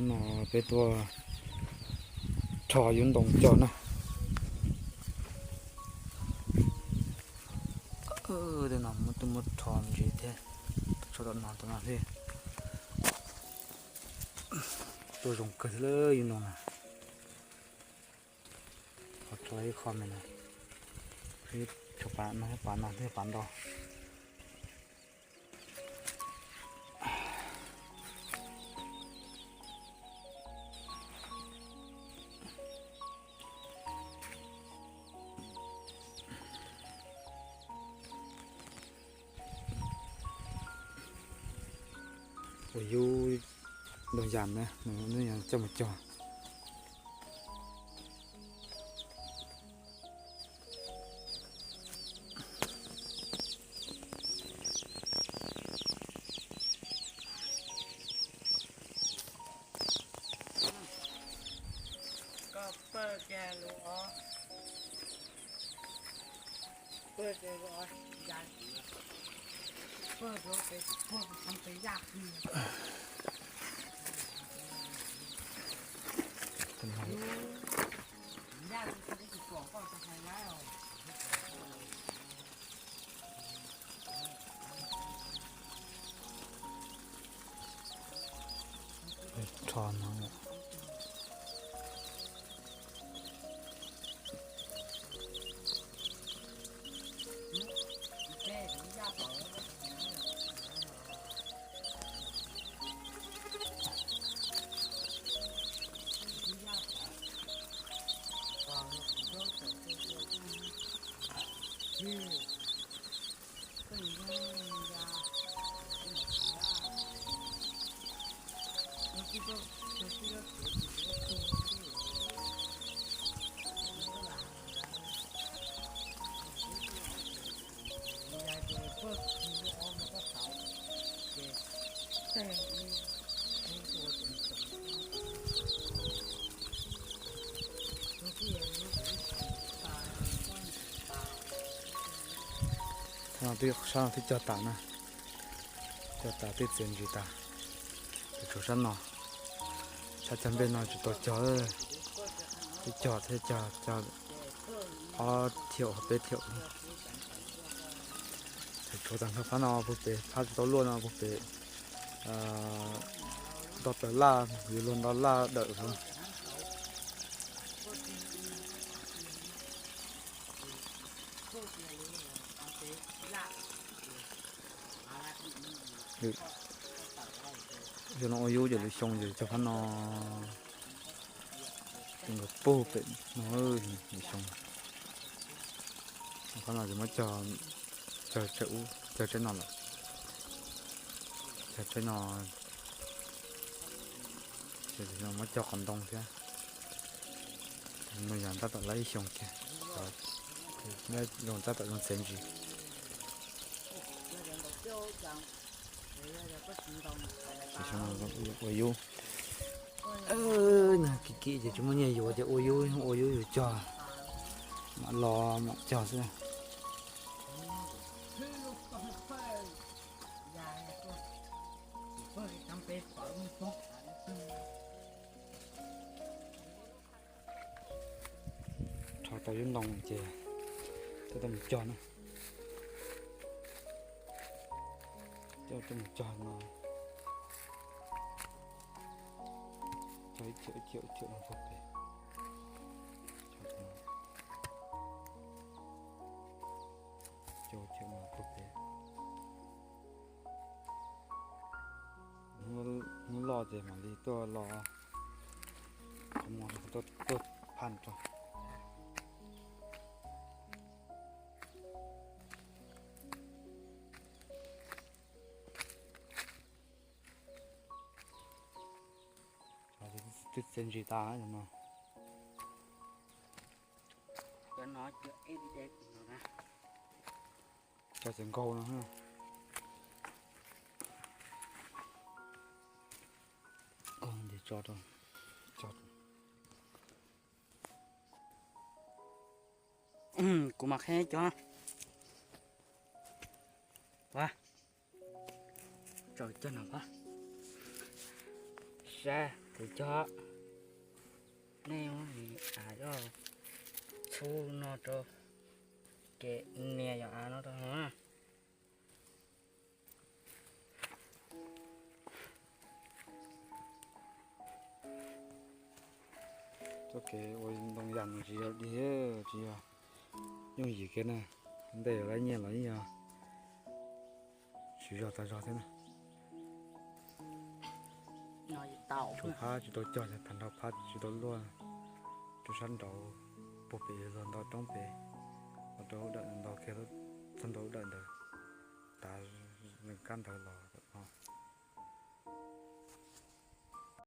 No peb tuaj rho yub ntoo cog na. Tej no muaj tuaj muaj rho ntsis thiab, tso tom no tom no thiab. Tuaj zoo kawg thiab lawm yub ntoo na. Qhov tso ib qho me na, tshuav pas no thiab pas no thiab pas ntau. Ua yub ntoo yas na, nws coj mus cog. Rho no. Sab no twb cog tas na, cog tas twb txiav ntsis tas, tshuav sab no, sab cog nplej no tsis tau cog, twb cog thiab cog, cog ob thiaum peb thiaum. Tshuav tag nrho phab no puag pem, phab tsis tau luaj no puag pem, nto plaws laj, yuav luag nto laj dawm xwb. Xyoo no ua yub ces lwm xyoo ces cog phab no, ces nkawd puag pem no lwm xyoo. Phab no ces muab cog, cog tsaib ub, cog tsaib no lawm, cog tsaib no, ces muab cog qhov ntoo thiab. Ntoo yas tab tom lab ib xyoos kiag, zoo tab tom zoo txiav ntsis. Ces xyoo no ua yub, no kim kim ces tsis muaj nyiaj yuav ces ua yub, ua yub yus cog, mam los mam cog xwb. Rho tau yub ntoo ces coj tuaj mus cog na. Coj tuaj mus cog no, cog ib thiaum ib thiaum ib thiaum no puag pem. Cog ib thiaum no puag pem. Hnub loj ces mam li tuaj los, qhov muag tuaj phaj rau. Twb txiav ntsis tas no. Cov txiav nkaus no. Nkaus ces tso rau. Kuv mam qheb cov. Tso cog no pab. Sab. Kuv cog, nej mus av coj txhub no rau, ces nias yog av no rau no na. Txoj kev ua ntoo yam no tsis yog dig, tsis yog yooj yim kiag na. Ntej yuav laib nyiaj los yeej yog siv zog tas zog thiab na. Tshuav phab tsis tau cog, tag nrho phab tsis tau luaj. Rau sab nraud puag pem yog ntau roob pem, ua rau lub dawm ntau kiag, txog ntua lub dawm ntawd, tav kab ntawd los